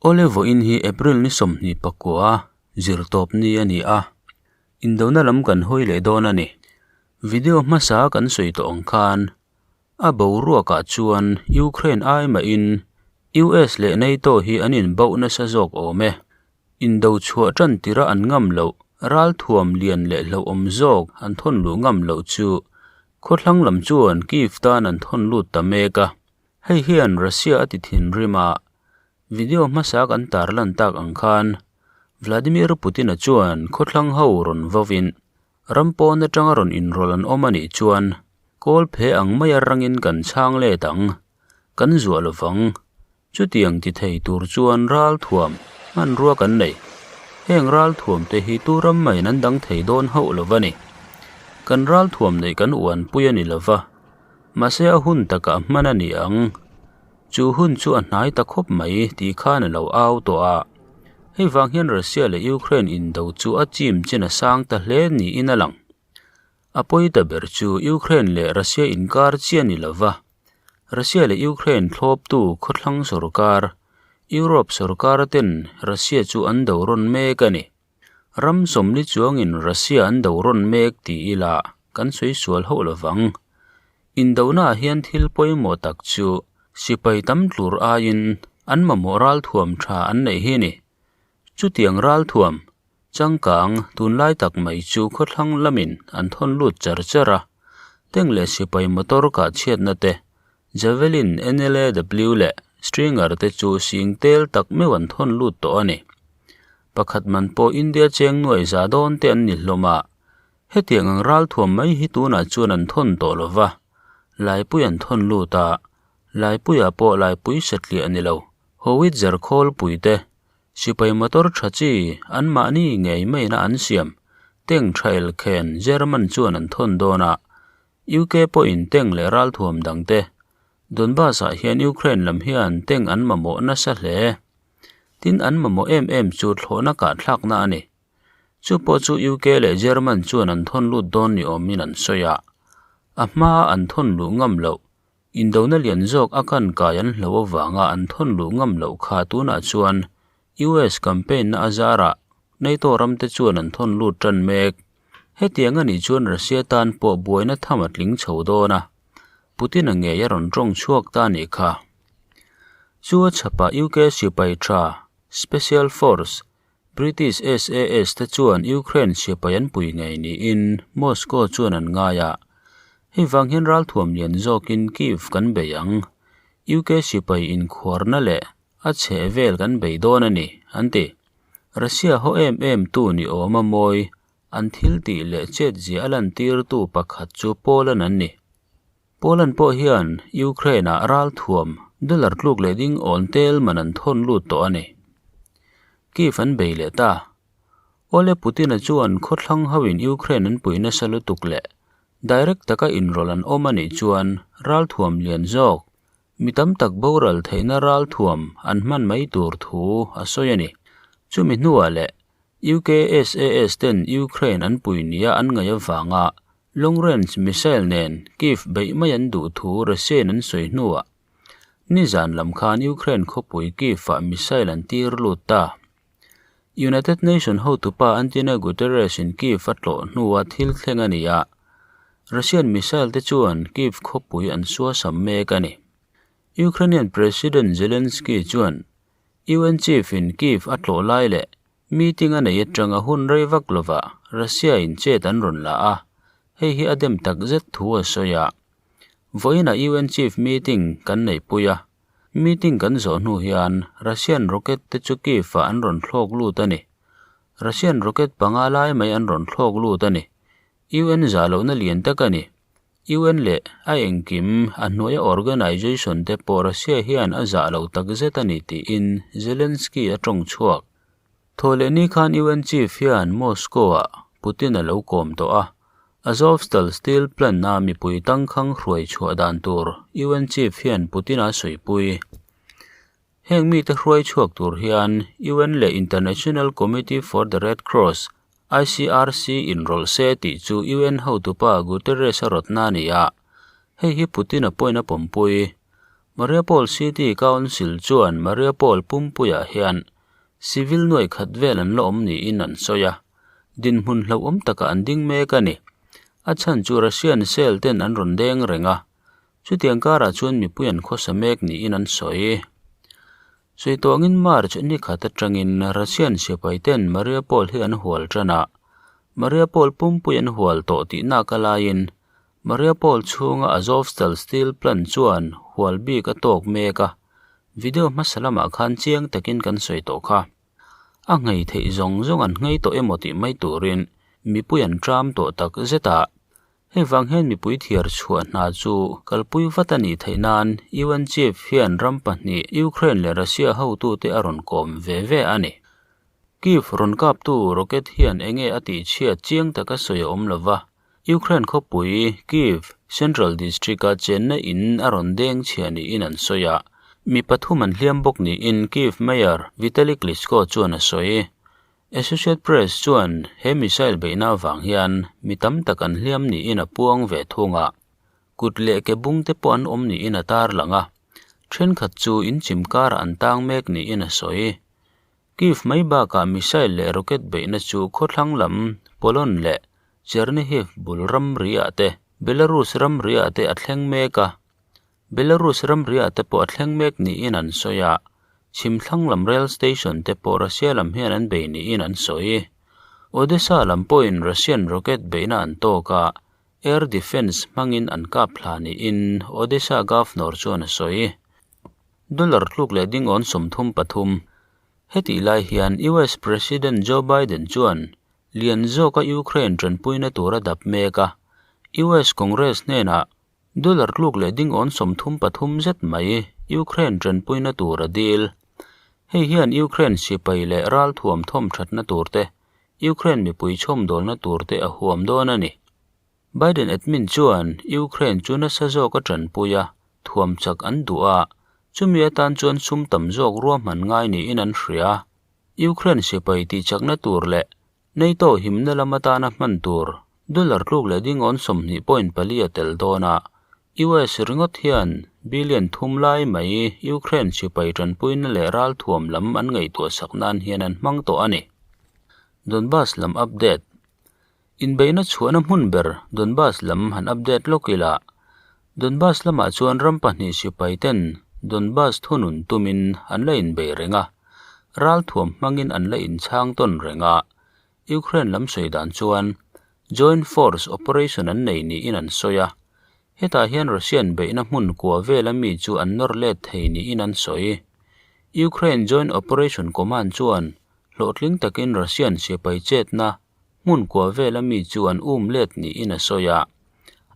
Awle vawiin hi April ni 29 zirtawp ni a ni a, indona lam kan hawi leh dawn a ni. Video hmasa kan sawi tawh ang khan a boruakah chuan Ukraine ai mahin US leh NATO hi an inbauh nasa zawk awm e. Indo chhuah tan tira an ngam loh ralthuam lian leh hlauhawm zawk an thawn luh ngam loh chu khawthlang lam chuan Kyiv tan an thawn lut ta mek a. Hei hian Russia a ti thinrim a, Video hmasa kan tarlan tak ang khan Vladimir Putin-a chuan khawthlang ho rawn vovin ram pawn atanga rawn inrawlh an awm a nih chuan kawl phe ang maia rangin kan chhang let ang, kan zuah lovang. Chutiang ti thei tur chuan ralthuam hmanrua kan nei. Heng ralthuam te hi tu ram maiin an dang thei dawn hauh lo va ni. Kan ralthuam neih kan uanpui a ni lova, mahse a hun takah hman a ni ang. Chu hun chu a hnai ta khawp mai tih khan a lo au tawh a. Hei vang hian Russia leh Ukraine indo chu a chim chin a sang ta hle niin a lang. A pawi ta ber chu Ukraine leh Russia inkar chiah ni lova, Russia leh Ukraine thlawptu khawthlang sorkar, Europe sorkar ten Russia chu an do rawn mek a ni. Ram sawmli chuangin Russia an do rawn mek ti ila kan sawi sual hauh lovang. Indonaah hian thil pawimawh tak chu sipai tam tlur aiin an mamawh ralthuam tha an neih hi a ni. Chutiang ralthuam changkang tunlai tak mai chu khawthlang lamin an thawn lut char char a, tank leh sipai motor kah chhiatna te, Javelin, NLAW leh Stringer te chu sing tel tak meuh an thawn lut tawh a ni. Pakhat man pawh India cheng nuai za dawn te an ni hlawm a, hetiang ang ralthuam mai hi tunah chuan an thawn tawh lo va, Laipui an thawn lut a, Laipuiah pawh Laipui satliah a ni lo, Howitzer khawlpui te, sipai motor tha chi anmahni ngei maina an siam, tank tha elkhen German chuan an thawn dawn a, UK pawhin tank leh ralthuam dangte Donbas-ah hian Ukraine lam hian tank an mamawh nasa hle. Tin, an mamawh em em chu thlawhna kahthlakna a ni. Chu pawh chu UK leh German chuan an thawn lut dawn ni awmin an sawi a. A hmaa an thawn luh ngam loh, indona lian zawk a kan kai an hlo avanga an thawn luh ngam loh kha tunah chuan US campaign-na a zarah NATO ramte chuan an thawn lut tan mek. Hetiang a nih chuan Russia tan pawh buaina tham a tling chho dawn a, Putin-a ngei a rawn tawng chhuak ta a nih kha. Chu a chhapah UK sipai tha, Special Force, British SAS te chuan Ukraine sipai an pui ngei niin Moscow chuan an ngai a. Hei vang hian ralthuam lian zawkin Kyiv kan bei ang. UK sipai inkhuarna leh a chheh vel kan bei dawn a ni, an ti. Russia haw em em tu ni awm a mawi, an thil tih leh chet zia a lantirtu pakhat chu Poland an ni. Poland pawh hian Ukraine-ah ralthuam dollar tluk leh ding awn tel man an thawn lut tawh a ni. Kyiv an bei leh ta. Awle Putin-a chuan khawthlang hoin Ukraine an pui nasa lutuk leh direct taka inrawlh an awm a nih chuan ralthuam lian zawk Mi tam tak boral theihna ralthuam an hman mai tur thu a sawi a ni. Chumi hnuah leh UK SAS ten Ukraine an pui nia an ngaih avanga long range missile nen Kyiv beih mai an duh thu Russia-in an sawi hnuah nizan lam khan Ukraine khawpui Kyiv-ah missile an tir lut ta. United Nation hotupa Antonio Guterres-in Kyiv a tlawh hnua thil thleng a ni a, Russian missile te chuan Kyiv khawpui an suasam mek a ni. Ukrainian President Zelensky chuan UN chief-in Kyiv a tlawh lai leh meeting a nei atanga hun rei vak lovah Russia-in chet an rawn la a, hei hi a dem takzet thu a sawi a. Vawiinah UN chief meeting kan neihpui a, Meeting kan zawh hnu hian Russian rocket te chu Kyiv ah an rawn thlawk lut a ni. Russian rocket panga lai mai an rawn thlawk lut a ni. UN zah lohna lian tak a ni. UN leh a engkim a hnuaia organization te pawh Russia hian a zah lo tak zet a ni tiin Zelensky a tawng chhuak. Thawhlehni khan UN chief hian Moscow ah Putin a lo kawm tawh a, Azovstal steel plant a mipui tangkhang hruai chhuah dan tur UN chief hian Putin a sawipui. Heng mite hruai chhuak tur hian UN leh International Committee for the Red Cross, ICRC, inrawlh se tih chu UN hotupa Guterres a rawtna a ni a, hei hi Putin a pawhin a pawmpui. Mariupol City Council chuan Mariupol pumpuiah hian civil nuai khat vel an la awm niin an sawi a, dinhmun hlauhawm takah an ding mek a ni. A chhan chu Russian cell ten an rawn deng reng a, chutiang karah chuan mipui an khawsa mek niin an sawi. Sawi tawngin March ni khat atangin Russian sipai ten Mariupol hi an hual tan a, Mariupol pumpui an hual tawh tih nak a laiin Mariupol chhunga Azovstal Steel Plant chuan hual bik a tawk mek a, video hmasa lamah khan chiang takin kan sawi tawh kha. A nghei theih zawng zawng an nghei tawh emaw tih mai turin mipui an ṭam tawh tak zet a. Hei vang hian mipui thiar chhuah hna chu kalpui vat a nih theih nan UN Chief hian ram pahnih Ukraine leh Russia hotute a rawn kawm ve ve a ni. Kyiv rawn kaptu rocket hian enge a tihchhiat chiang taka sawi a awm lova, Ukraine khawpui Kyiv Central District-a chenna in a rawn deng chhia niin an sawi a, mi pathum an hliam bawk niin Kyiv Mayor Vitali Klitschko chuan a sawi. Associate Press chuan he missile beihna avang hian mi tam tak an hliam niin a puang ve thung a, kut leh ke bung te pawh an awm niin a tarlang a, thenkhat chu inchim karah an tang mek niin a sawi. Kyiv mai bakah missile leh rocket beihna chu khawthlang lam Poland leh Chernihiv bul ramri-ah te, Belarus ramri-ah te a thleng mek a. Belarus ramri-ah te pawh a thleng mek niin an sawi a, chhimthlang lam rail station te pawh Russia lam hian an bei niin an sawi. Odesa lam pawhin Russian rocket beihna an tawk a, air defence hmangin an kap thla niin Odesa governor chuan a sawi. Dollar tluk leh dingawn 33. Hetih lai hian US President Joe Biden chuan lian zawka Ukraine tanpuina tur a dap mek a, US Congress hnenah dollar tluk leh dingawn 33 zet mai Ukraine tanpuina tur a dil. Hei hian Ukraine sipai leh ral thuam thawm thatna tur te, Ukraine mipui chhawmdawlna tur te a huam dawn a ni. Biden admin chuan Ukraine chu nasa zawk a tanpui a, thuam chak an duh a, chumi atan chuan sum tam zawk ruahman ngai niin an hria. Ukraine sipai tih chakna tur leh NATO himna lam atana hman tur dollar tluk leh dingawn 20.4 a tel dawn a, US ringawt hian billion thum lai mai Ukraine sipai tanpuina leh ral thuam lam an ngaihtuah sak nan hian an hmang tawh a ni. Donbas lam update. Inbeihna chhuahna hmun ber Donbas lam han update lawk ila. Donbas lamah chuan ram pahnih sipai ten Donbas thunun tumin an la inbei reng a, ral thuam hmangin an la inchhang tawn reng a. Ukraine lam sawi dan chuan Joint Force Operation an nei niin an sawi a, hetah hian Russian beihna hmun kua vela mi chu an nawr let thei niin an sawi. Ukraine Joint Operation Command chuan hlawhtling takin Russian sipai chetna hmun kua vela mi chu an um let niin a sawi a,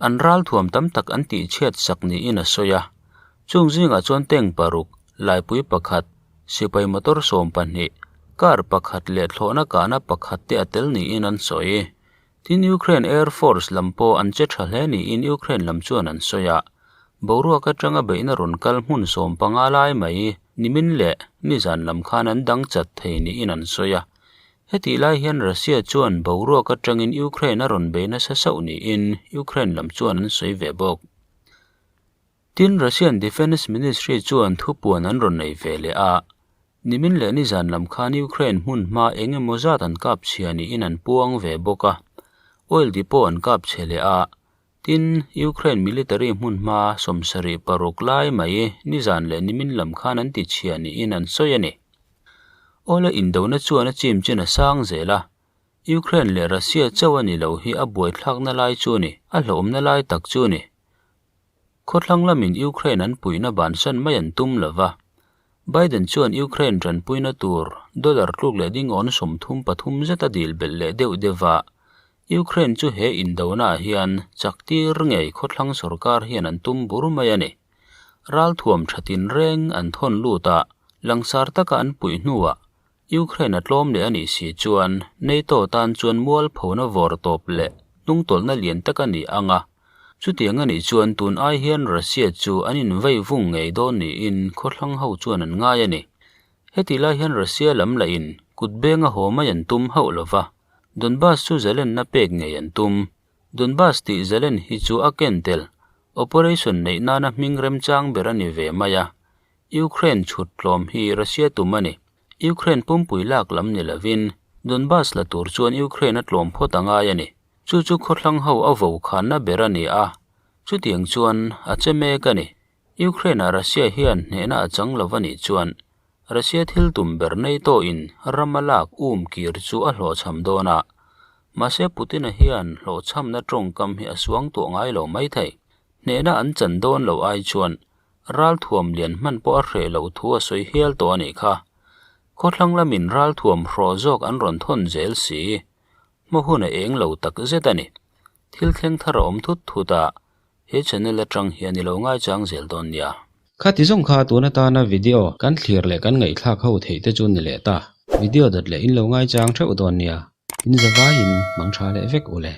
an ral thuam tam tak an tih chhiat sak niin a sawi a. Chung zingah chuan tank paruk, laipui pakhat, sipai motor 12, car pakhat leh thlawhna kahna pakhat te a tel niin an sawi. Tin Ukraine Air Force lam pawh an che tha hle niin Ukraine lam chuan an sawi a, boruak atanga beihna rawn kal hmun 15 lai mai nimin leh nizan lam khan an dang chat thei niin an sawi a. Hetih lai hian Russia chuan boruak atangin Ukraine a rawn bei nasa sauh niin Ukraine lam chuan an sawi ve bawk. Tin Russian Defense Ministry chuan thupuan an rawn nei ve leh a, nimin leh nizan lam khan Ukraine hmun hma eng emaw zat an kap chhia niin an puang ve bawk a, oil depot an kap chhe leh a, tin Ukraine military hmun hma 76 lai mai nizan leh nimin lam khan an ti chhia niin an sawi a ni. Ola indona chuan a chim chin a sang zel a, Ukraine leh Russia chauh a ni lo hi a buai thlakna lai chu ni, a hlawmna lai tak chu ni. Khawthlang lamin Ukraine an puihna bansan mai an tum lova. Biden chuan Ukraine tanpuina tur dollar tluk leh dingawn 33 zet a dil belh leh deuh deuha. Ukraine chu he indona ah hian chak tir ngei khawthlang sarkar hian an tum bur mai a ni. Ral thuam thatin reng an thawn lut a, langsar taka an puih hnuah Ukraine a tlawm leh a nih si chuan NATO tan chuan mual phona vawr tawp leh hnungtawlhna lian tak a ni ang a. Chutiang a nih chuan tun ai hian Russia chu an invei vung ngei dawn niin khawthlang ho chuan an ngai a ni. Heti lai hian Russia lam lahin kut benga haw mai an tum hauh lova, Donbas chu zalen na pek ngei an tum. Donbas tih zalen hi chu a ken tel. Operation neih nana hming remchang ber a ni ve mai a. Ukraine chhut tlawm hi Russia tum a ni. Ukraine pumpui lak lam ni lovin Donbas la tur chuan Ukraine a tlawm phawt a ngai a ni. Chu chu khawthlang ho a vo khanna ber a ni a, chutiang chuan a che mek a ni. Ukraine-ah Russia hian hnehna a chang lo a nih chuan Russia thil tum ber NATO in ram a lak um kir chu a hlawhchham dawn a. Mahse Putin-a hian hlawhchhamna tawngkam hi a suang tuah ngai lo mai thei. Hnehna an chan dawn loh ai chuan ralthuam lian hman pawh a hreh loh thu a sawi hial tawh a nih kha. Khawthlang lamin ralthuam hraw zawk an rawn thawn zel si. Hma hun a eng lo tak zet a ni. Thil thleng thar a awm thut thut a, he channel atang hian i lo ngaichang zel dawn nia. Khati zawng kha tun atana video kan thlir leh kan ngaihthlak ho theih te chu ni leh ta. Video dawt leh in lo ngaichang theuh dawn nia. In zavaiin mang tha leh vek u le.